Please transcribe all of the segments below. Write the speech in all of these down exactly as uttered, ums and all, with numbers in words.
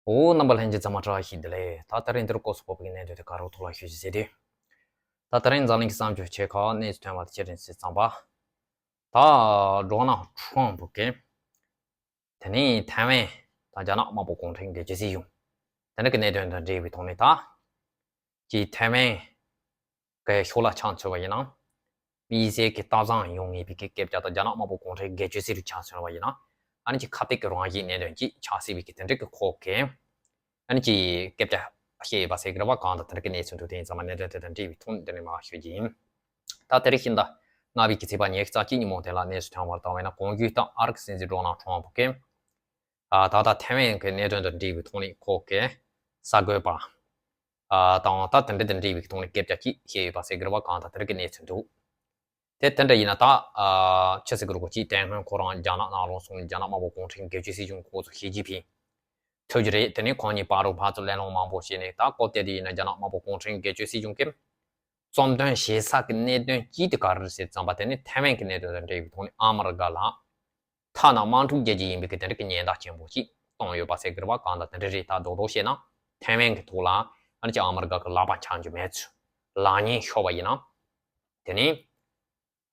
འོ། རྣམ་པ་ལྷན་རྒྱས་ཚང་མ་བཀྲ་ཤིས་བདེ་ལེགས། ད་དེ་རིང་འདིར་སྐོར་སུ་ཕོག་པའི་གནད་དོན་དེ་ག་རོ་ཐོག་ལ་ཞུ་ཞིག་ཟེར་དུས། ད་དེ་རིང་འཛམ་གླིང་གི་བསམ་བྱུང་ཆེ་ཁག་གནས་སུ་ཐོན་པ་དེ་ཅི་རིང་སྲིད་ཙམ་པ། ད་ཌོ་ནལ་ཁྲོམ་ཕུ་གིས། དེ་ནས་ཐའེ་ཝན་དང་རྒྱ་ནག་དམར་པོ་གུང་ཁྲན་སྒེར་གཅོད་སྲིད་གཞུང་། དེ་འདྲ་གི་གནད་དོན་དང་འབྲེལ་བའི་ཐོག་ནས་ད། ཀྱི་ཐའེ་ཝན་གྱི་ཕྱོགས་ལ་ཆ་མཚོན་པ་ཡིན་ན། དམིགས་བསལ་གྱི་སྟག་ཚང་ཡོང་ངེས་པའི་གི་སྐད་ཆ་དང་རྒྱ་ནག་དམར་པོ་གུང་ཁྲན་སྒེར་གཅོད་སྲིད་གཞུང་ཆ་མཚོན་པ་ཡིན་ན། ཨ་ནི་ཀྱི་ཁ་གཏད་ཀྱི་རང་བཞིན་གནད་དོན་གྱི་ཆགས་སྲིད་པའི་གི་དེ་འདྲ་གི་ཁོག་གི། ཨ་ནི་ཀྱི་སྐད་ཆ་བཤད་ཡོད་པ་ཟེར་གི་རེད་བ། གང་དང་དེ་འདྲ་གི་གནས་ཚུལ་འདུག་དེ་ཡིན་ཙང་མ་གནད་དོན་དེ་དང་འབྲེལ་བའི་ཐོག་ནས་དེ་ནས་མར་ཞུ་རྒྱུ་ཡིན། ད་དེ་རིང་ཤིང་རྟ་ལྔ་པའི་གི་ཚེས་པ་ཉེར་གཅིག་ཉིན་མོ་དེ་ལ་གནས་སུ་ཐོན་པར་བཏང་བས་ན། གོང་ཞུས་ལྟར་ཨ་རིའི་སྲིད་འཛིན་ཌོ་ནལ་ཁྲོམ་ཕུ་གིས། ཨ། ད་ལྟ་ཐའེ་ཝན་གྱི་གནད་དོན་དང་འབྲེལ་བའི་ཐོག་ནས་ཁོ་གིས་གསར་འགོད་པ། ཨ། དང་ད་དེ་འདྲ་དང་འབྲེལ་བའི་ཐོག་ནས་སྐད་ཆ་ཅིག་བཤད་ཡོད་པ་ཟེར་གི་རེད་བ། གང་དང་དེ་འདྲ་གི་གནས་ཚུལ་འདུག་དེ་དེ་འདྲ་ཡིན་ན་ད། ཨ། ཆི་ཟེར་གི་རེད། གོ་ཅིག་དེ་སྔོན་ཁོ་རང་རྒྱ་ནག་ནང་ལོགས་སོང་ནས་རྒྱ་ནག་དམར་པོ་གུང་ཁྲན་སྒེར་གཅོད་སྲིད་གཞུང་ཁོ་ཚོ་ཞི་ཅིན་ཕིང་ཐུག་རྒྱུ་རེད། དེ་ནས་ཁོང་གཉིས་བར་དུ་ཕར་ཚུར་གླེང་སློང་མང་པོ་བྱས་ནས། ད་སྐོར་དེ་དེ་ཡིན་ན་རྒྱ་ནག་དམར་པོ་གུང་ཁྲན་སྒེར་གཅོད་སྲིད་གཞུང་གིས་རྩོད་འདོན་བྱེད་ས་གི་གནད་དོན་གཅིག་དེ་ག་རེ་རེད་ཟེར་ཙམ་པ། དེ་ནི་ཐའེ་ཝན་གྱི་གནད་དོན་དང་འབྲེལ་བའི་ཐོག་ནས་ཨ་མི་རི་ཀ་ལ་ཐ་ན་དམག་འཁྲུག་རྒྱག་རྒྱུ་ཡིན་པའི་གི་དེ་འདྲ་གི་ཉེན་བརྡ་ཆེན་པོ་ཅིག་བཏང་ཡོད་པ་ཟེར་གི་རེད་བ། གང་དང་དེ་འདྲ་རེད། ད་རྡོག་རྡོག་བཤད་ན་ཐའེ་ཝན་གྱི་ཐོག་ལ་ཨ་ནི་ཅིག་ཨ་མི་རི་ཀ་གི་ལག་པ་འཆང་རྒྱུ་མེད་ཚུལ། ལག་ཉེས་ཤོར་བ་ཡིན་ན། དེ་ནི།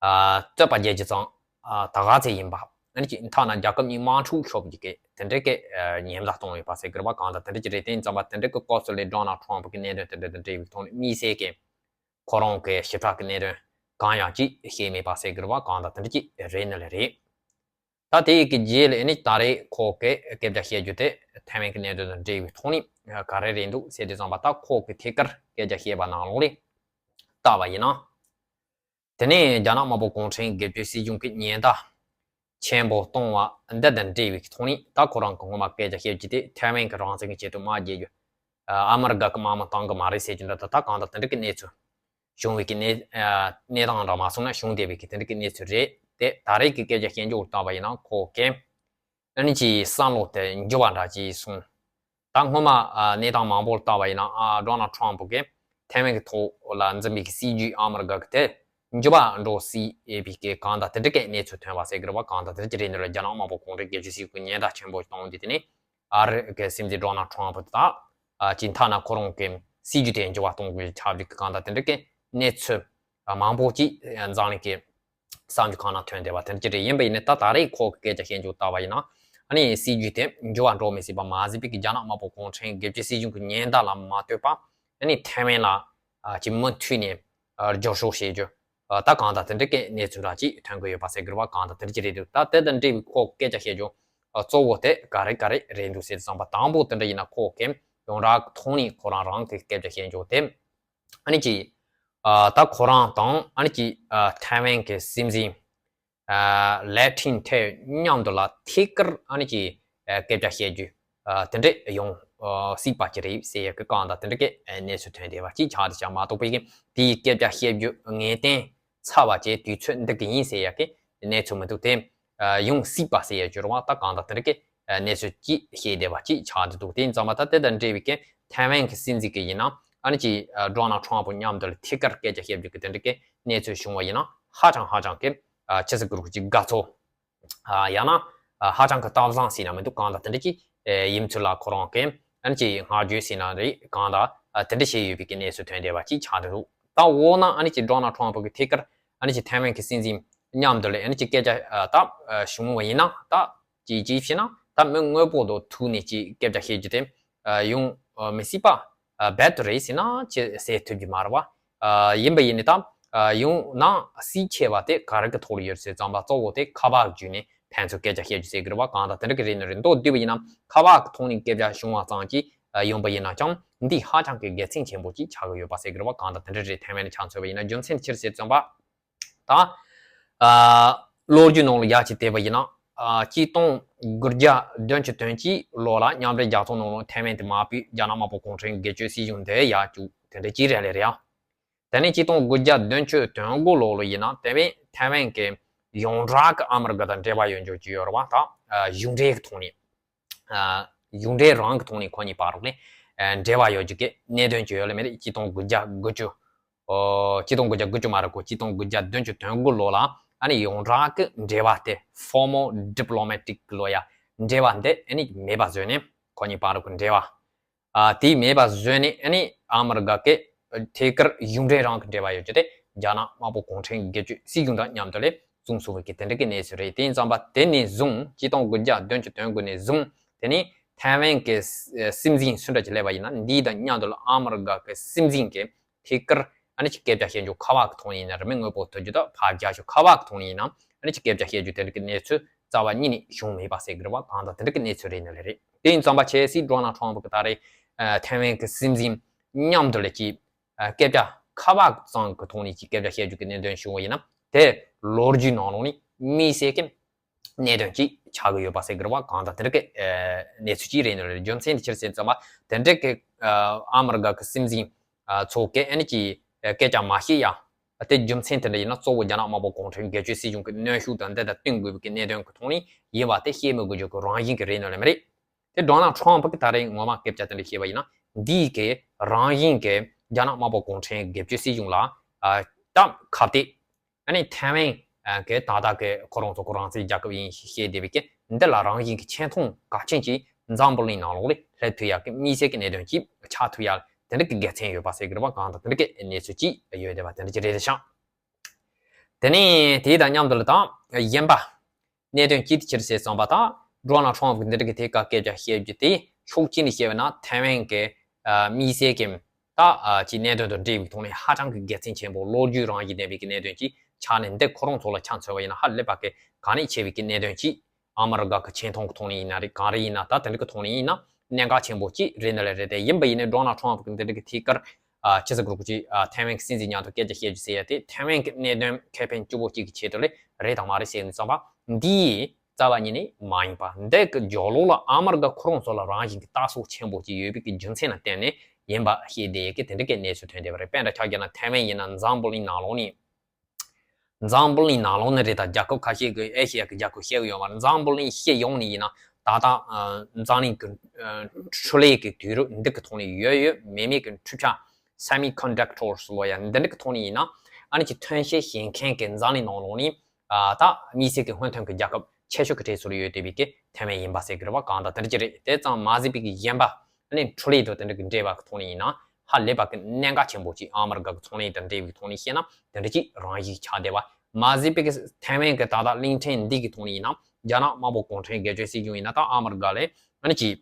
ཨ། རྩོད་པ་རྒྱག་རྒྱུ་ཙང་། ཨ། ད་ག་ཚད་ཡིན་པ། ཨ་ནི་ཅིག་ཐ་ན་རྒྱལ་ཁབ་གཉིས་དམག་འཁྲུག་ཤོར་རྒྱུ་གི་དེ་འདྲ་གི། ཨ། ཉེན་བརྡ་བཏང་ཡོད་པ་ཟེར་གི་རེད་བ། གང་དང་དེ་འདྲ་ཅིག་རེད། དེ་ཡིན་ཙང་མ་དེ་འདྲ་གི་སྐབས་སུ་ལས་ཌོ་ནལ་ཁྲོམ་ཕུ་གི་གནད་དོན་དེ་འདྲ་དང་འབྲེལ་བའི་ཐོག་ནས་དམིགས་བསལ་གྱི་ཁོ་རང་གི་ཞིབ་ཕྲ་གི་གནད་དོན་གང་ཡང་ཅིག་བཤད་མེད་པ་ཟེར་གི་རེད་བ། གང་དང་དེ་འདྲ་ཅིག་རེད་ནི་ལས་རེད། ད་དེ་ཡི་གི་རྗེས་ལ་ཨ་ནི་ད་རེས་ཁོ་གིས་སྐད་ཆ་བཤད་རྒྱུ་དེ་ཐའེ་ཝན་གྱི་གནད་དོན་དང་འབྲེལ་བའི་ཐོག་ནས་ག་རེ་རེད་འདུག་ཟེར་དུས་ཙམ་པ། ད་ཁོ་གིས་ཐད་ཀར་སྐད་ཆ་བཤད་པ་ནང་ལོགས་ལས་བལྟས་པ་ཡིན་ན། དེ་ནས་རྒྱ་ནག་དམར་པོ་གུང་ཁྲན་སྒེར་གཅོད་སྲིད་གཞུང་གིས་ཉེན་བརྡ་ཆེན་པོ་བཏང་བ་འདི་དང་འབྲེལ་བའི་ཐོག་ནས། ད་ཁོ་རང་གིས་སྔོན་མ་སྐད་ཆ་བཤད་རྒྱུ་དེ་ཐའེ་ཝན་གྱི་རང་བཙན་གྱི་ཆེད་དུ་དམག་རྒྱག་རྒྱུ། ཨ། ཨ་མི་རི་ཀ་གི་དམག་མི་བཏང་གི་མ་རེད་ཟེར་གྱི་འདུག་ད་ད་གང་དང་དེ་འདྲ་གི་གནས་ཚུལ་བྱུང་བའི་གི་གནས། ཨ། གནས་སྟངས་འདྲ་མ་སོང་ན་བྱུང་བསྡད་པའི་གི་དེ་འདྲ་གི་གནས་ཚུལ་རེད་དེ། ད་རེས་ཀྱི་སྐད་ཆ་བཤད་རྒྱུ་བལྟས་པ་ཡིན་ན་ཁོ་གིས་ཨ་ནི་ཅིག་བསམ་བློ་དེ་འགྱུར་བ་འདྲ་ཅིག་སོང་། ད་སྔོན་མ། ཨ། གནས་སྟངས་མང་པོར་བལྟས་པ་ཡིན་ན། ཨ། ཌོ་ནལ་ཁྲོམ་ཕུ་གིས་ཐའེ་ཝན་གྱི་ཐོག་ལ་འཛིན་པའི་གི་སྲིད་ཇུས་ཨ་མི་རི་ཀ་གི་དེ་འགྱུར་བ་འགྲོ་སྲིད་པའི་གི་གང་དང་དེ་འདྲ་གི་གནས་ཚུལ་ཐོན་པ་ཟེར་གི་རེད་བ། གང་དང་དེ་འདྲ་ཅིག་རེད་ནི་ལ་རྒྱ་ནག་དམར་པོ་གུང་ཁྲན་སྒེར་གཅོད་སྲིད་གཞུང་གིས་ཉེན་བརྡ་ཆེན་པོ་བཏང་དུས། དེ་ནས་ཨ་རི་གི་སྲིད་འཛིན་ཌོ་ནལ་ཁྲོམ་ཕུ་དང་། ཨ། ཅིག་ཐ་ན་ཁོ་རང་གི་སྲིད་ཇུས་དེ་འགྱུར་བ་གཏོང་དགོས་ཆགས་པའི་གི་གང་དང་དེ་འདྲ་གི་གནས་ཚུལ་མང་པོ་ཅིག་འཛམ་གླིང་གི་གསར་འགྱུར་ཁག་ནང་ཐོན་བསྡད་པ་དེ་འདྲ་ཅིག་རེད། ཡིན་པ་ཡིན་ནའི་ད་ད་རེས་ཁོ་གི་སྐད་ཆ་བཤད་རྒྱུ་བལྟས་པ་ཡིན་ན། ཨ་ནི་སྲིད་ཇུས་དེ་འགྱུར་བ་འགྲོ་མི་སྲིད་པ་མ་ཟད་པའི་གི་རྒྱ་ནག་དམར་པོ་གུང་ཁྲན་སྒེར་གཅོད་སྲིད་གཞུང་གི་ཉེན་བརྡ་ལ་མ་ལྟོས་པ། ཨ་ནི་ཐའེ་ཝན་ལ་ཅིག་མུ་མཐུད་ནས་རྒྱབ་སྐྱོར་བྱེད་རྒྱུ། ད་གང་དང་དེ་འདྲ་གི་གནས་ཚུལ་འདྲ་ཅིག་ཐོན་གི་ཡོད་པ་ཟེར་གི་རེད་བ། གང་དང་དེ་འདྲ་ཅིག་རེད་འདུག་ད་དེ་དང་འབྲེལ་བའི་ཁོ་སྐད་ཆ་བཤད་རྒྱུ་གཙོ་བོ་དེ་ག་རེ་ག་རེ་རེད་འདུག་ཟེར་དུས་ཙམ་པ། དང་པོ་དེ་འདྲ་ཡིན་ན་ཁོ་གིས་ཡོངས་གྲགས་ཐོག་ནས་ཁོ་རང་རང་གི་སྐད་ཆ་བཤད་རྒྱུ་དེ། ཨ་ནི་ཅིག་ཨ། ད་ཁོ་རང་དང་ཨ་ནི་ཅིག་ཨ། ཐའེ་ཝན་གྱི་སྲིད་འཛིན། ཨ། ལའེ་ཁྲིན་ཐའེ་མཉམ་དུ་ལ་ཐད་ཀར་ཨ་ནི་ཅིག་ཨ། སྐད་ཆ་བཤད་རྒྱུ། ཨ། དེ་འདྲ་ཡོང་། ཨ། སྲིད་པ་ཅིག་རེད་ཟེར་ཡག་གི་གང་དང་དེ་འདྲ་གི་གནས་ཚུལ་ཐོན་བསྡད་པ་ཅིག་ཆགས་བསྡད་ཤག་མ་གཏོགས་པའི་དེའི་སྐད་ཆ་བཤད་རྒྱུ་ངེས་གཏན་ཚར་བ་བྱས་དུས་ཚོད་འདི་གི་ཡིན་ཟེར་ཡག་གི་གནས་ཚུལ་མི་འདུག་དེ། ཨ། ཡོང་སྲིད་པ་ཟེར་ཡག་གི་རེད་བ། ད་གང་དང་དེ་འདྲ་གི་གནས་ཚུལ་ཅིག་བཤད་བསྡད་པ་ཅིག་ཆགས་བསྡད་འདུག་དེ་ཡིན་ཙང་མ་ད་དེ་དང་འབྲེལ་བའི་གི་ཐའེ་ཝན་གྱི་སྲིད་འཛིན་གྱི་ཡིན་ན། ཨ་ནི་ཅིག་ཨ། ཌོ་ནལ་ཁྲོམ་ཕུ་མཉམ་དུ་ལ་ཐད་ཀར་སྐད་ཆ་བཤད་རྒྱུ་གི་དེ་འདྲ་གི་གནས་ཚུལ་བྱུང་བ་ཡིན་ན། ཧ་ཅང་ཧ་ཅང་གི། ཨ། ཆི་ཟེར་གི་རེད། ཅིག་དགའ་ཚོར། ཨ། ཡང་ན། ཨ། ཧ་ཅང་གི་སྟབས་བཟང་ཟེར་ན་མི་འདུག་གང་དང་དེ་འདྲ་ཅིག་ཨེ། ཡིན་ཚུལ་ལ་ཁོ་རང་གིས་ཨ་ནི་ཅིག་བསྔགས་བརྗོད་ཟེར་ན་རེད། གང་དང་། ཨ། དེ་འདྲ་བྱས་ཡོད་པའི་གི་གནས་ཚུལ་ཐོན་བསྡད་པ་ཅིག་ཆགས་བསྡད་འདུག་ད་འོ་ན་ཨ་ནི་ཅིག་ཌོ་ནལ་ཁྲོམ་ཕུ་གིས་ཐད་ཀར་ཨ་ནི་ཅིག་ཐའེ་ཝན་གྱི་སྲིད་འཛིན་མཉམ་དུ་ལ་ཨ་ནི་ཅིག་སྐད་ཆ། ཨ། ད། ཨ། བྱུང་བ་ཡིན་ན། ད་ཅིག་ཅིག་བྱས་ན་ད་མི་དངོས་པོ་དང་ཐུག་ནས་ཅིག་སྐད་ཆ་བཤད་རྒྱུ་དེ། ཨ། ཡོང་། ཨ། མི་སྲིད་པ། ཨ། རྦད་དེ་རེད་ཟེར་ན་ཅིག་ཟེར་ཐུབ་ཀྱི་མ་རེད་བ། ཨ། ཡིན་པ་ཡིན་ནའི་ད། ཨ། ཡོང་ན་སྲིད་ཆེ་བ་དེ་ག་རེ་གི་ཐོག་ལ་ཡོད་ཟེར་ཙམ་པ། གཙོ་བོ་དེ་ཁ་པར་བརྒྱུད་ནས་ཕན་ཚུན་སྐད་ཆ་བཤད་རྒྱུ་ཟེར་གི་རེད་བ། གང་དང་དེ་འདྲ་གི་རེད་ནི་རེད། མདོར་བསྡུས་པ་ཡིན་ན་ཁ་པར་གི་ཐོག་ནས་སྐད་ཆ་བྱུང་བ་ཙམ་གྱིས། ཨ། ཡོང་པ་ཡིན་ན་ཀྱང་འདི་ཧ་ཅང་གི་དགེ་མཚན་ཆེན་པོ་ཅིག་ཆགས་ཀྱི་ཡོད་པ་ཟེར་གི་རེད་བ། གང་དང་དེ་འདྲ་རེད། ཐའེ་ཝན་ནས་ཆ་མཚོན་པ་ཡིན་ན་རྒྱུ་མཚན་ཅི་རེད་ཟེར་ཙམ་པ། ད། ཨ། ལོ་རྒྱུས་ནང་ལ་ཡར་ཅིག་བལྟས་པ་ཡིན་ན། ཨ། གཅིག་སྟོང་དགུ་བརྒྱ་བདུན་ཅུ་དོན་གཅིག་ལོ་ལ་མཉམ་འབྲེལ་རྒྱལ་ཚོགས་ནང་ལ་ཐའེ་ཝན་དེ་མ་ཕུད། རྒྱ་ནག་དམར་པོ་གུང་ཁྲན་སྒེར་གཅོད་སྲིད་གཞུང་དེ་ཡར་བཅུག་དེ་འདྲ་ཅིག་རེད་ལེ་རེད་ཨ། དེ་ནས་གཅིག་སྟོང་དགུ་བརྒྱ་བདུན་ཅུ་དོན་དགུ་ལོ་ལ་ཡིན་ན་དེ་བས་ཐའེ་ཝན་གྱི་ཡོངས་གྲགས་ཀྱི་ཨ་མི་རི་ཀ་དང་འབྲེལ་བ་ཡོད་རྒྱུ་ཅིག་ཡོད་རེད་བ། ད། ཨ། གཞུང་འབྲེལ་གྱི་ཐོག་ནས། ཨ། གཞུང་འབྲེལ་རང་གི་ཐོག་ནས་ཁོ་གཉིས་བར་ལ་ཨ། འབྲེལ་བ་ཡོད་རྒྱུ་གི་གནད་དོན་ཅིག་ཡོད་ལེ་མེད་ལེ། གཅིག་སྟོང་དགུ་བརྒྱ་དགུ་བཅུ། ཨོ། གཅིག་སྟོང་དགུ་བརྒྱ་དགུ་བཅུ་མ་རེད་གོ། གཅིག་སྟོང་དགུ་བརྒྱ་བདུན་ཅུ་དོན་དགུ་ལོ་ལ་ཨ་ནི་ཡོངས་གྲགས་ཀྱི་འབྲེལ་བ་དེ། ཕོར་མལ་ཌི་པི་ལོ་མེ་ཊིག་ལོ་ཡ་འབྲེལ་བ་འདི་ཨ་ནི་མེད་པ་བཟོས་ནས། ཁོ་གཉིས་བར་གྱི་འབྲེལ་བ། ཨ་དེ་མེད་པ་བཟོས་ནས་ཨ་ནི་ཨ་མི་རི་ཀ་གི་ཐད་ཀར་གཞུང་འབྲེལ་རང་གི་འབྲེལ་བ་ཡོད་རྒྱུ་དེ་རྒྱ་ནག་དམར་པོ་གུང་ཁྲན་སྒེར་གཅོད་སྲིད་གཞུང་དང་མཉམ་དུ་ལས་བཙུགས་སོང་བའི་གི་དེ་འདྲ་གི་གནས་ཚུལ་རེད། དེ་ཡིན་ཙང་པ་དེ་ནས་བཟུང་ཆིག་སྟོང་དགུ་བརྒྱ་བདུན་ཅུ་དོན་དགུ་ནས་བཟུང་དེ་ནས་ཐའེ་ཝན་གི་སྲིད་འཛིན་སུ་འདྲ་ཅིག་སླེབས་པ་ཡིན་ན་འདིའི་དང་མཉམ་དུ་ལ་ཨ་མི་རི་ཀ་གི་སྲིད་འཛིན་གི་ཐད་ཀར་ཨ་ནི་ཅིག་སྐད་ཆ་བཤད་རྒྱུ་ཁ་པར་གི་ཐོག་ནས་ཡིན་ན་རེད། མི་དངོས་པོ་ཐུག་རྒྱུ་དང་ཕར་རྒྱག་རྒྱུ་ཁ་པར་གི་ཐོག་ནས་ཡིན་ན་ཨ་ནི་ཅིག་སྐད་ཆ་བཤད་རྒྱུ་དེ་འདྲ་གི་གནས་ཚུལ་རྩ་བ་ཉིད་ནས་བྱུང་མེད་པ་ཟེར་གི་རེད་བ། གང་ལྟར་དེ་འདྲ་གི་གནས་ཚུལ་རེད་ནི་ལས་རེད། དེ་ཡིན་ཙང་པ་ཆེ་སྲིད་ཌོ་ནལ་ཊམ་ཕ་གི་ད་རེས་ཐའེ་ཝན་གི་སྲིད་འཛིན་མཉམ་དུ་ལ་ཅིག་སྐད་ཆ་ཁ་པར་ཙམ་གི་ཐོག་ནས་ཅིག་སྐད་ཆ་བཤད་རྒྱུ་གི་གནད་དོན་བྱུང་བ་ཡིན་ན་དེ་ལོ་རྒྱུས་ནང་ལོགས་ནས་དམིགས་བསལ་གི་གནད་དོན་ཅིག་ཆགས་ཀྱི་ཡོད་པ་ཟེར་གི་རེད་བ། གང་ལྟར་དེ་འདྲ་གི་གནས་ཚུལ་ཅིག་རེད་ནི་རེད། རྒྱུ་མཚན་དེ་ཅི་རེད་ཟེར་ཙང་པ་དེ་འདྲ་གི་ཨ་མི་རི་ཀ་གི་སྲིད་འཛིན་ཚོ་གི་ཨ་ནི་ཅིག་སྐད་ཆ་མ་བཤད་ཡ། དེ་རྒྱུ་མཚན་དེ་འདྲ་ཡིན་ན་གཙོ་བོ་རྒྱ་ནག་དམར་པོ་གུང་ཁྲན་སྒེར་གཅོད་སྲིད་གཞུང་གི་གནོན་ཤུགས་དང་འདི་དང་བསྟུན་དགོས་པའི་གནད་དོན་གྱི་ཐོག་ནས་ཡིན་པ་དེ་བཤད་མི་དགོས་རྒྱུ་གི་རང་བཞིན་གྱི་རེད་ནོ་ལེ་མ་རེད། དེ་ཌོ་ནལ་ཊམ་ཕ་གི་ད་རེས་ངོ་མ་སྐད་ཆ་དེ་འདྲ་བཤད་པ་ཡིན་ན་འདིའི་གི་རང་བཞིན་གྱི་རྒྱ་ནག་དམར་པོ་གུང་ཁྲན་སྒེར་གཅོད་སྲིད་གཞུང་ལ་ཨ་ད་ཁ་གཏད་ཨ་ནི་ཐའེ་ཝན་གི་ད་ལྟ་གི་ཁོ་རང་ཚོ་ཁོ་རང་ཚོའི་རྒྱལ་ཁབ་ཡིན་ཞེས་བཤད་བསྡད་པའི་གི་འདི་ལ་རང་བཞིན་གྱི་ཆེ་མཐོང་གལ་ཆེན་གྱི་འཛམ་བུ་གླིང་ནང་ལོགས་ལ་སླེབས་ཐུབ་ཡག་གི་དམིགས་བསལ་གྱི་གནད་དོན་གྱི་ཆགས་ཐུབ་ཡག་དེ་འདྲ་གི་དགེ་མཚན་ཡོད་པ་ཟེར་གི་རེད་བ། གང་ལྟར་དེ་འདྲ་གི་གནས་ཚུལ་ཅིག་ཡོད་བསྡད་པ་དེ་འདྲ་ཅིག་རེད་ཤག་དེ་ནས་དེའི་དང་མཉམ་དུ་ལ་དང་གཞན་པ་གནད་དོན་ཅིག་ཅིག་ཟེར་སོང་པ་དང་ཌོ་ནལ་ཊམ་གི་འདི་འདྲ་གི་ཐད་ཀར་སྐད་ཆ་བཤད་རྒྱུ་དེ་ཕྱོགས་གཅིག་ནས་བཤད་པ་ན་ཐའེ་ཝན་གི་དམིགས་བསལ་གྱི་ད་ཅིག་གནད་དོན་དང་འབྲེལ་བའི་ཐོག་ནས་ཧ་ཅང་གི་དགེ་མཚན་ཆེན་པོ་ལོ་རྒྱུས་རང་བཞིན་ལྡན་པའི་གི་གནད་དོན་ཅིག་ཆགས་ནས་འདི་ཁོ་རང་ཚོ་ལ་ཆ་མཚོན་པ་ཡིན་ན་ཧ་ལས་པ་གི་གལ་གནད་ཆེ་བའི་གི་གནད་དོན་ཅིག་ཨ་མི་རི་ཀ་གི་ཆེ་མཐོང་གི་ཐོག་ནས་ཡིན་ན་རེད། གང་རེད་ཡིན་ན་ད་དེ་འདྲ་གི་ཐོག་ནས་ཡིན་ན་གནད་འགག་ཆེན་པོ་ཅིག་རེད་ནི་ལས་རེད། དེ་ཡིན་པ་ཡིན་ནའི་ཌོ་ནལ་ཊམ་གི་འདི་འདྲ་གི་ཐད་ཀར་ཨ་ཅི་ཟེར་དགོས་རྒྱུ་ཅིག་ཨ་ཐའེ་ཝན་གི་སྲིད་འཛིན་མཉམ་དུ་སྐད་ཆ་བཤད་རྒྱུ་ཟེར་ཡ་དེ་ཐའེ་ཝན་གི་གནད་དོན་ཁེ་ཕན་གཅིག་པོ་གཅིག་གི་ཆེད་དུ་ལས་རེད་དང་མ་རེད་ཟེར་ནས་བསམ་པ་འདིའི་རྩ་བ་ཉིད་ནས་མ་ཡིན་པ། འདི་གི་རྒྱབ་ལོགས་ལ་ཨ་མི་རི་ཀ་ཁོ་རང་ཚོ་ལ་རང་བཞིན་གི་ལྟ་ཚུལ་ཆེན་པོ་ཅིག་ཡོད་པའི་གི་རྒྱུ་མཚན་ལ་བརྟེན་ནས་ཡིན་པ་ཤེས་བསྡད་ཡས་གི་དེ་འདྲ་གི་གནས་ཚུལ་ཐོན་བསྡད་པ་རེད། དཔེར་ན་ཆ་བཞག་ན་ཐའེ་ཝན་ཡིན་ན་འཛམ་བུ་གླིང་ནང་ལོགས་ནས། འཛམ་བུ་གླིང་ནང་ལོགས་ནས་རེད་ད། རྒྱལ་ཁབ་ཁ་ཤས་ཀྱི་ཨེ་ཤི་ཡ་གི་རྒྱལ་ཁབ་བཤད་གི་ཡོད་མ་རེད། འཛམ་བུ་གླིང་སྤྱི་ཡོངས་ནས་ཡིན་ན་ད་ལྟ་འཛམ་གླིང་གི་འཕྲུལ་ལས་ཀྱི་དུས་རབས་འདི་གི་ཐོག་ནས་ཡོད་ཡོད་མེད་མེད་ཀྱི་འཕྲུལ་ཆས་སེ་མི་ཀོན་ཌག་ཊར་ཟེར་བ་ཡ་འདི་འདྲ་གི་ཐོག་ནས་ཡིན་ན་ཨ་ནི་ཅིག་ཐོན་སྐྱེད་བྱེད་མཁན་གྱི་འཛམ་གླིང་ནང་ལོགས་ནས་ད་དམིགས་བསལ་གྱི་སྔོན་ཐོན་གྱི་རྒྱལ་ཁབ་ཆེ་ཤོས་ཀྱི་གྲས་སུ་ཡོད་བསྡད་པའི་གི་ཐའེ་ཝན་ཡིན་པ་ཟེར་གི་རེད་བ། གང་ལྟར་དེ་འདྲ་ཅིག་རེད། དེ་ཙམ་མ་ཟད་པའི་གི་གཞན་པ་ཨ་ནི་འཕྲུལ་ལས་དང་དེ་འདྲ་གི་འབྲེལ་བ་གི་ཐོག་ནས་ཡིན་ན་ཧ་ལས་པ་གི་གནད་འགག་ཆེན་པོ་ཅིག་ཨ་མི་རི་ཀ་གི་ཚོང་ལས་དང་འབྲེལ་བའི་ཐོག་ནས་བཤད་ན་དེ་འདྲ་ཅིག་རང་བཞིན་ཆགས་བསྡད་པ་མ་ཟད་པའི་གི་ཐའེ་ཝན་གི་ད་ལྟ་གླིང་ཕྲན་འདི་གི་ཐོག་ནས་ཡིན་ན་རྒྱ་ནག་དམར་པོ་གུང་ཁྲན་སྒེར་གཅོད་སྲིད་གཞུང་ཡིན་ན་ད་ཨ་མི་རི་ཀ་ལས་ཨ་ནི་ཅིག་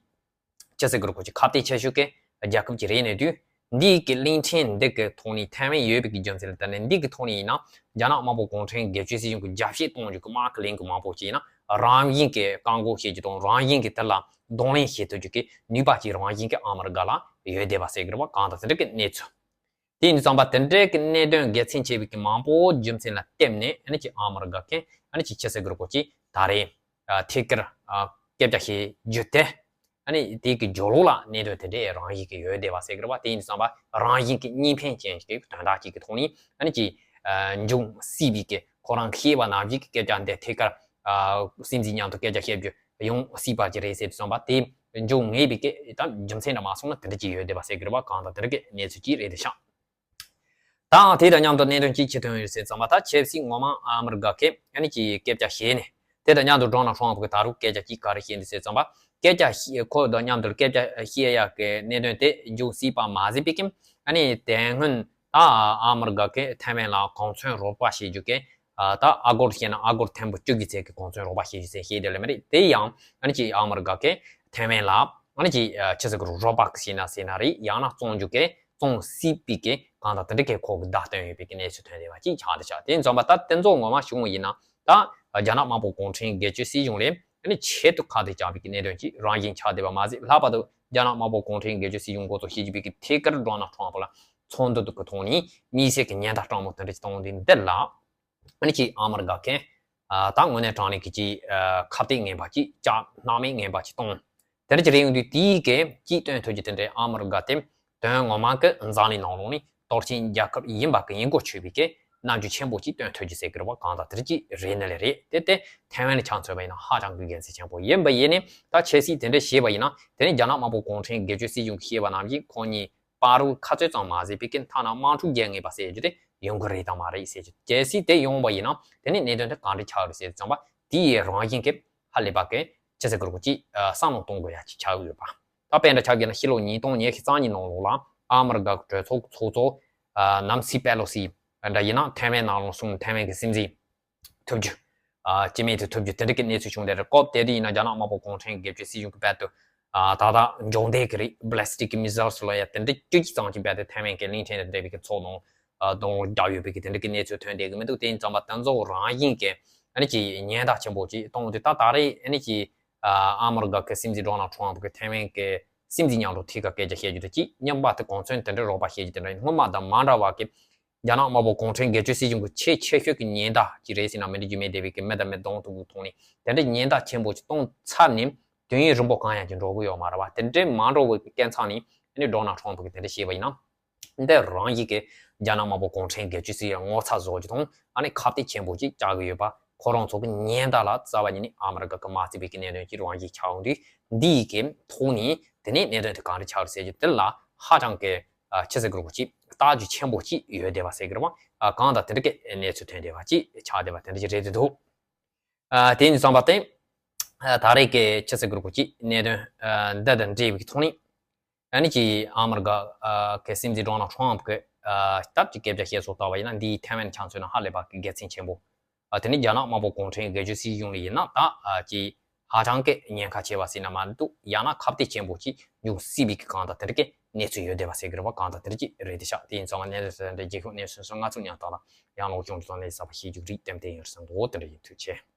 ཅི་ཟེར་དགོས་རེད། ཁོ་ཅིག་ཁ་གཏད་ཆེ་ཤོས་ཀྱི་རྒྱལ་ཁབ་ཅིག་རེད་ནས་དུས་འདི་གི་གླིང་ཕྲན་འདི་གི་ཐོག་ནས་ཐའེ་ཝན་ཡོད་པའི་གི་རྒྱུ་མཚན་ལ་བརྟེན་ནས་འདི་གི་ཐོག་ནས་ཡིན་ན་རྒྱ་ནག་དམར་པོ་གུང་ཁྲན་སྒེར་གཅོད་སྲིད་གཞུང་གི་རྒྱབ་བཤད་གཏོང་རྒྱུ་གི་དམག་གི་ལན་གི་མང་པོ་ཅིག་ཡིན་ན་རང་བཞིན་གྱི་བཀག་འགོག་བྱེད་རྒྱུ་དང་རང་བཞིན་གྱི་དེ་ལ་གདོང་ལེན་བྱེད་ཐུབ་རྒྱུ་གི་ནུས་པ་ཅིག་རང་བཞིན་གྱི་ཨ་མི་རི་ཀ་ལ་ཡོད་བསྡད་པ་ཟེར་གི་རེད་བ། གང་ལྟར་དེ་འདྲ་གི་གནས་ཚུལ། དེ་ཡིན་དུས་ཙམ་པ་དེ་འདྲའི་གི་གནད་དོན་དགེ་མཚན་ཆེ་བའི་གི་མང་པོ་རྒྱུ་མཚན་ལ་བརྟེན་ནས་ཨ་ནི་ཅིག་ཨ་མི་རི་ཀ་གིས་ཨ་ནི་ཅིག་ཅི་ཟེར་དགོས་རེད། ཁོ་ཅིག་ད་རེས་ཨ་ཐད་ཀར་ཨ་སྐད་ཆ་བཤད་རྒྱུ་དེ་ཨ་ནི་དེའི་གི་རྒྱབ་ལོགས་ལ་གནད་དོན་དེ་འདྲའི་རང་བཞིན་གི་ཡོད་བསྡད་པ་ཟེར་གི་རེད་བ། དེ་ཡིན་དུས་ཙམ་པ་རང་བཞིན་གི་གཉིས་ཕན་ཅན་གྱི་དོན་དག་ཅིག་གི་ཐོག་ནས་ཨ་ནི་ཅིག་ཨ་འབྱུང་སྲིད་པའི་གི་ཁོ་རང་བཤད་པ་ནང་བཞིན་གི་སྐད་ཆ་འདི་ཐད་ཀར་ཨ་སྲིད་འཛིན་མཉམ་དུ་སྐད་ཆ་བཤད་རྒྱུ་ཡོང་སྲིད་པ་ཅིག་རེད་ཟེར་དུས་ཙམ་པ་དེ་འབྱུང་ངེས་པའི་གི་ད་རྒྱུ་མཚན་འདྲ་མ་སོང་ན་དེ་འདྲ་ཅིག་ཡོད་བསྡད་པ་ཟེར་གི་རེད་བ། གང་ལྟར་དེ་འདྲ་གི་གནས་ཚུལ་ཅིག་རེད་དེ་ཤག་ད་དེ་དང་མཉམ་དུ་གནད་དོན་གཅིག་ཅི་ཐོན་ཡོད་ཟེར་ཙམ་པ་ད་ཆབ་སྲིད་ངོ་མ་ཨ་མི་རི་ཀ་གིས་ཨ་ནི་ཅིག་སྐད་ཆ་བཤད་ནས་དེ་དང་མཉམ་དུ་ཌོ་ནལ་ཊམ་ཕ་གིས་ད་རུང་སྐད་ཆ་གཅིག་ག་རེ་བཤད་འདུག་ཟེར་ཙམ་པ་སྐད་ཆ་བཤད་ཁོ་དང་མཉམ་དུ་སྐད་ཆ་བཤད་ཡག་གི་གནད་དོན་དེ་འབྱུང་སྲིད་པ་མ་ཟད་པའི་ཀྱང་ཨ་ནི་དེ་སྔོན་ད་ཨ་མི་རི་ཀ་གིས་ཐའེ་ཝན་ལ་གོ་མཚོན་རོགས་པ་བྱེད་རྒྱུ་གི་ད་ཨ་སྒོར་བཤད་ན་ཨ་སྒོར་ཐེར་འབུམ་བཅུ་གི་ཚད་ཀྱི་གོ་མཚོན་རོགས་པ་བྱེད་རྒྱུ་ཟེར་བཤད་དེ་ལས་མ་རེད། དེ་ཡང་ཨ་ནི་ཅིག་ཨ་མི་རི་ཀ་གིས་ཐའེ་ཝན་ལ་ཨ་ནི་ཅིག་ཆི་ཟེར་དགོས་རེད། རོགས་པ་ཟེར་ན་ཟེར་ན་རེད། ཡང་ན་བཙོང་རྒྱུ་གི་བཙོང་སྲིད་པའི་གི་གང་ལྟར་དེ་འདྲ་གི་ཁོ་གི་བརྡ་སྟོན་ཡོད་པའི་གི་གནས་ཚུལ་ཐོན་བསྡད་པ་ཅིག་ཆགས་བསྡད་ཤག་དེ་ཡིན་ཙང་པ་ད་དེ་ཚོ་ངོ་མ་བྱུང་བ་ཡིན་ན་ད་རྒྱ་ནག་དམར་པོ་གུང་ཁྲན་སྒེར་གཅོད་སྲིད་གཞུང་ལས་ཨ་ནི་ཆེད་དུ་ཁ་གཏད་བཅག་པའི་གི་གནད་དོན་ཅིག་རང་བཞིན་ཆགས་བསྡད་པ་མ་ཟད་ལྷག་པར་དུ་རྒྱ་ནག་དམར་པོ་གུང་ཁྲན་སྒེར་གཅོད་སྲིད་གཞུང་འགོ་གཙོ་ཞི་ཅིན་ཕིང་གིས་ཐད་ཀར་ཌོ་ནལ་ཊམ་ཕ་ལ་ཚོགས་འདུ་དེ་གི་ཐོག་ནས་དམིགས་བསལ་གྱི་ཉེན་བརྡ་སྤྲང་མོ་དེ་འདྲ་ཅིག་བཏང་དུས་འདི་ལ་ཨ་ནི་ཅིག་ཨ་མི་རི་ཀ་གིས་ཨ་ད་དངོས་གནས་དྲང་གནས་ཀྱི་ཅིག་ཨ་ཁ་གཏད་ངན་པ་ཅིག་བཅག་སྣང་མེད་ངན་པ་ཅིག་བཏང་། དེ་འདྲ་ཅིག་རེད། ཡོང་དུས་དེའི་གི་ཅིག་སྟོན་ཐུབ་རྒྱུ་དེ་འདྲའི་ཨ་མི་རི་ཀ་དེ་དོན་ངོ་མ་གི་འཛམ་གླིང་ནང་ལོགས་ནས་གཏོར་སྐྱོན་རྒྱལ་ཁབ་ཡིན་པ་གི་ཡིན་གོ་ཆོད་པའི་གི་རྣམ་འགྱུར་ཆེན་པོ་ཅིག་སྟོན་ཐུབ་རྒྱུ་ཟེར་གི་རེད་བ། གང་ལྟར་དེ་འདྲ་ཅིག་རེད་ནི་ལས་རེད། དེ་དེ་ཐའེ་ཝན་ལ་ཆ་མཚོན་པ་ཡིན་ན་ཧ་ཅང་གི་དགེ་མཚན་ཆེན་པོ་ཡིན་པ་ཡིན་ནི་ད་ཆབ་སྲིད་དེ་འདྲ་བྱས་པ་ཡིན་ན་དེ་ནི་རྒྱ་ནག་དམར་པོ་གུང་ཁྲན་སྒེར་གཅོད་སྲིད་གཞུང་གིས་བཤད་པ་ནང་བཞིན་ཁོ་གཉིས་པ་རུ་ཁ་རྩོད་ཙམ་མ་ཟད་པའི་ཀྱི་ཐ་ན་དམག་འཁྲུག་རྒྱག་ངེས་པ་ཟེར་རྒྱུ་དེ་ཡོང་གི་རེད་དམ་མ་རེད་ཟེར་རྒྱུ། གལ་སྲིད་དེ་ཡོང་བ་ཡིན་ན་དེ་ནི་གནད་དོན་དེ་གང་འདྲ་ཆགས་རེད་ཟེར་ཙམ་པ་དེ་ཡི་རང་བཞིན་གྱི་ཧ་ལས་པ་གི་ཅི་ཟེར་དགོས་རེད། ཅིག་བསམ་བློ་གཏོང་དགོས་ཡ་ཅིག་ཆགས་ཡོད་པ། ད་དཔེ་འདྲ་ཆགས་ཀྱི་ན་ཕྱི་ལོ་ཉིས་སྟོང་ཉི་ཤུ་རྩ་གཉིས་ནང་ལོགས་ལ་ཨ་མི་རི་ཀ་གི་གྲོས་ཚོགས་ཚོགས་གཙོ་ནམ་སི་པེ་ལོ་སི་འདྲ་ཡིན་ན་ཐའེ་ཝན་ནང་ལ་སོང་ཐའེ་ཝན་གྱི་སྲིད་འཛིན་ཐུབ་རྒྱུ། ཨ་སྤྱི་མི་དེ་ཐུབ་རྒྱུ་དེ་འདྲ་གི་གནས་ཚུལ་བྱུང་བསྡད་རེད། སྐབས་དེ་དུས་ཡིན་ན་རྒྱ་ནག་དམར་པོ་གུང་ཁྲན་སྒེར་གཅོད་སྲིད་གཞུང་གི་བར་དུ་ཨ་ད་ལྟ་འབྱུང་ལྡན་གྱི་རེད་ballistic missiles ལ་ཡ་དེ་འདྲ་བཅུ་གཅིག་ཙམ་གྱི་བར་དུ་ཐའེ་ཝན་གྱི་གླིང་ཕྲན་དང་འབྲེལ་བའི་གི་ཚོགས་ནང་ཨ་གདོང་ལེན་བརྒྱབ་ཡོད་པའི་གི་དེ་འདྲ་གི་གནས་ཚུལ་ཐོན་བསྡད་གི་མི་འདུག་དེ་ཡིན་ཙམ་པ་དེ་ཚོ་རང་བཞིན་གྱི་ཨ་ནི་ཀྱི་ཉེན་བརྡ་ཆེན་པོ་ཅིག་གཏོང་དུས་ད་ད་རེས་ཨ་ནི་ཀྱི་ཨ་ཨ་མི་རི་ཀ་གི་སྲིད་འཛིན་ཌོ་ནལ་ཊམ་གི་ཐའེ་ཝན་གྱི་སྲིད་འཛིན་མཉམ་དུ་ཐད་ཀར་སྐད་ཆ་བཤད་རྒྱུ་དེ་ཅིག་མཉམ་པ་དེ་གོང་ཚོན་དེ་འདྲ་རོགས་པ་བཤད་རྒྱུ་དེ་འདྲ་ཡིན། སྔོན་མ་དང་མ་འདྲ་བ་གི་རྒྱ་ནག་དམར་པོ་གུང་ཁྲན་སྒེར་གཅོད་སྲིད་གཞུང་གི་ཆེས་ཆེ་ཤོས་ཀྱི་ཉེན་བརྡ་ཅིག་རེད་ཟེར་ན་མི་འགྲིག་རྒྱུ་མེད་བསྡད་པའི་གི་མི་དང་མི་གདོང་ཐུག་གི་ཐོག་ནས་དེ་འདྲའི་ཉེན་བརྡ་ཆེན་པོ་ཅིག་གཏོང་ཚར་ནས་དུས་ཡུན་རིང་པོ་གང་ཡང་ཅིག་འགྲོ་གི་ཡོད་མ་རེད་བ། དེ་འདྲའི་མ་འགྲོ་བའི་གི་སྐད་ཚང་ནས་ཨ་ནི་ཌོ་ནལ་ཊམ་གི་དེ་འདྲ་བཤད་པ་ཡིན་ན། འདི་རང་ཡིན་གྱི་རྒྱ་ནག་དམར་པོ་གུང་ཁྲན་སྒེར་གཅོད་སྲིད་གཞུང་ངོ་ཚ་བཟོ་རྒྱུ་དང་ཨ་ནི་ཁ་གཏད་ཆེན་པོ་ཅིག་བཅག་གི་ཡོད་པ། ཁོ་རང་ཚོ་གི་ཉེན་བརྡ་ལ་རྩ་བ་ཉིད་ནས་ཨ་མི་རི་ཀ་གི་མ་བརྩི་བའི་གི་གནད་དོན་ཅིག་རང་ཡིན་ཆགས་འོང་དུས་འདི་ཡི་གི་ཐོག་ནས་དེ་ནས་གནད་དོན་དེ་གང་འདྲ་ཆགས་རེད་ཟེར་རྒྱུ་དེ་ལ་ཧ་ཅང་གི་ཨ་ཆི་ཟེར་དགོས་རེད་གོ་ཅིག་ལྟ་རྒྱུ་ཆེན་པོ་ཅིག་ཡོད་བསྡད་པ་ཟེར་གི་རེད་བ། ཨ་གང་ལྟར་དེ་འདྲ་གི་གནས་ཚུལ་ཐོན་བསྡད་པ་ཅིག་ཆགས་བསྡད་པ་དེ་འདྲ་ཅིག་རེད་འདུག་ཨ་དེ་ཡིན་ཙམ་པ་དེ་ཨ་ད་རེས་ཀྱི་ཆི་ཟེར་དགོས་རེད་གོ་ཅིག་གནད་དོན་ཨ་འདི་དང་འབྲེལ་བའི་ཐོག་ནས་ཨ་ནི་ཀྱི་ཨ་མི་རི་ཀ་ཨ་གི་སྲིད་འཛིན་ཌོ་ནལ་ཊམ་གི་ཨ་སྟབས་ཀྱི་སྐད་ཆ་བཤད་སྲོལ་ལྟ་བ་ཡིན་ན་འདིའི་ཐའེ་ཝན་ཆ་མཚོན་ན་ཧ་ལས་པ་གི་དགེ་མཚན་ཆེན་པོ། ཨ་དེ་ནི་རྒྱ་ནག་དམར་པོ་གུང་ཁྲན་སྒེར་གཅོད་སྲིད་གཞུང་ལ་ཡིན་ན་ད་ཨ་ཀྱི་ཧ་ཅང་གི་ཉེན་ཁ་ཆེ་བ་ཟེར་ན་མ་འདུག་ཡང་ན་ཁ་གཏད་ཆེན་པོ་ཅིག་འཇོག་སྲིད་པའི་གི་གང་ལྟར་དེ་འདྲ་གི་གནས་ཚུལ་ཡོད་བསྡད་པ་ཟེར་གི་རེད་བ། གང་ལྟར་དེ་འདྲ་ཅིག་རེད་དེ་ཤག་དེ་ཡིན་ཙང་གནད་དོན་དེ་འདྲ་རྒྱལ་ཁབ་གནས་ཚུལ་སོགས་ང་ཚོ་མཉམ་དུ་ལ་ཡང་ལོག་སྦྱོང་དུ་བཏང་ནས་གསར་པ་ཤེས་རྒྱུ་རིགས་ཏན་ཏན་ཡོད་བསམ་འདུག་དེ་འདྲ་ཡིན། ཐུགས་རྗེ་ཆེ།